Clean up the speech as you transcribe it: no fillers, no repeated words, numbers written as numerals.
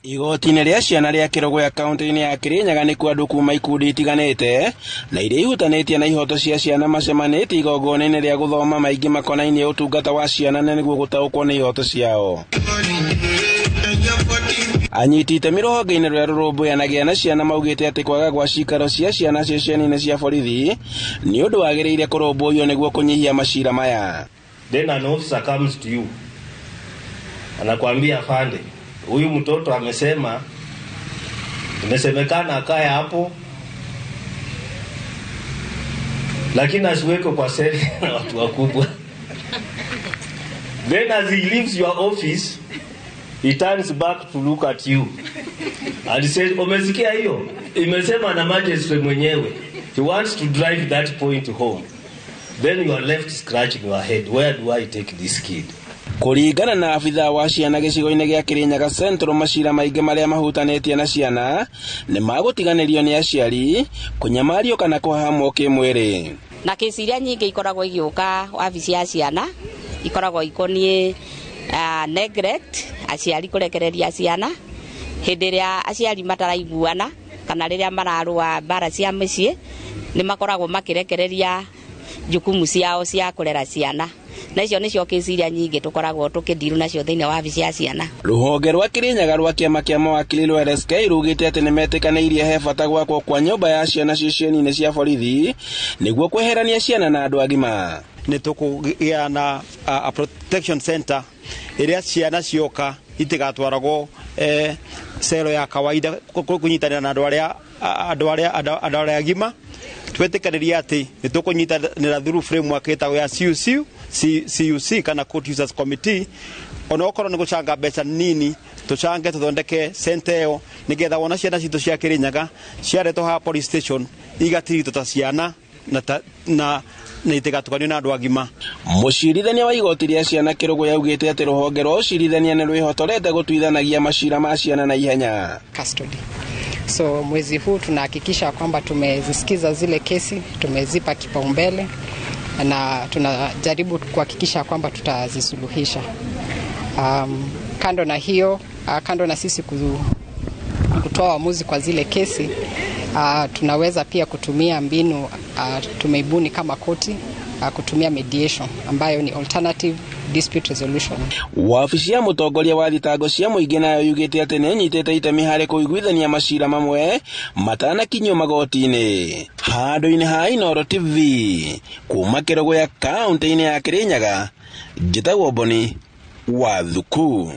Igoti-inĩ rĩa ciana rĩa Kĩrũgũya kaunti-inĩ ya Kĩrĩnyaga nĩkuo andũ kuma ikundi itiganĩte na iria ihutanĩtie na ihoto cia ciana macemanĩtie igongona-inĩ rĩa gũthoma maingĩ makonainie ũtungata wa ciana na nĩguo gũtaũkwo nĩ ihoto ciao. Anyiti itemi rũhonge-inĩ rũrĩa rũrũmbũyanagia na ciana maugĩte atĩ kwaga gwa cikaro cia ciana ceceni-inĩ cia borithi nĩ ũndũ wagĩrĩire kũrũmbũiyo nĩguo kũnyihia macira maya. Then an officer comes to you, anakuambia, "Afande, huyu mtoto amesema imesemekana akae hapo, lakini asiwekwe kwa seli na watu wakubwa." Then as he leaves your office, he turns back to look at you and says, "Umesikia hiyo? Imesema na magistrate mwenyewe." He wants to drive that point home. Then you are left scratching your head. Where do I take this kid? Kũringana na abithaa wa ciana gĩcigo-inĩ gĩa Kĩrĩnyaga Central, macira maingĩ marĩa mahutanĩtie na ciana nĩ magũtiganĩrio nĩ aciari, kũnyamario kana kũhahamwo kĩmwĩrĩ. Na kesi iria nyingĩ ikoragwo igĩũka wabici ya ciana ikoragwo ikoniĩ neglect, aciari kũrekereria ciana hĩndĩ ĩrĩa aciari mataraiguana kana rĩrĩa mararũa mbara cia mĩciĩ, nĩ makoragwo makĩrekereria jukumu ciao cia kũrera ciana, na icio nĩcio kesi iria nyingĩ tũkoragwo tũkĩndiru nacio thĩinĩ wa wabici ya ciana. Rũhonge rwa Kĩrĩnyaga rwa kĩama kĩa mawakiri rwa LSK rugĩte atĩ nĩmetĩkanĩirie he bata gwakwo kwa nyũmba ya ciana ceceni-inĩ cia borithi nĩguo kweherania ciana na andũ agima. Nĩ tũkũgĩa na a protection center ĩrĩa ciana cioka itigatwaragwo cero ya kawaida kũnyitanĩra na andũ arĩa agima. Twetĩkanĩria atĩ nĩ tũkũnyitanĩra through framework ĩtagwo ya CUC, CUC kana Court Users Committee, ona okorwo nĩ gũcanga mbeca nini, tũcange tũthondeke center ĩyo nĩgetha wona ciana citũ cia Kĩrĩnyaga ciaretwo haha police station igatiritwo ta ciana na itigatukanio na andũ agima. Mũcirithania wa igoti rĩa ciana Kĩrũgũ yaugĩte atĩ rũhonge rwa ũcirithania nĩ rwĩhotorete gũtuithanagia macira ma ciana na ihenya. Custody. So mwezi huu tunahakikisha kwamba tumezisikiza zile kesi, tumezipa kipaumbele na tunajaribu kuhakikisha kwamba tutazisuluhisha. Kando na hiyo, kando na sisi kutoa uamuzi kwa zile kesi, tunaweza pia kutumia mbinu tumeibuni kama koti, kutumia mediation ambayo ni alternative dispute resolution. Wabici ya mũtongoria wa thitango cia mũingĩ nayo yugĩte atĩ nĩ ĩnyitĩte itemi harĩ kũiguithania macira mamwe matanakinyio magoti-inĩ. Handũ-inĩ ha Inooro TV kuma Kĩrũgũya kaunti-inĩ ya Kĩrĩnyaga, njĩtagwo Boni wa Thuku.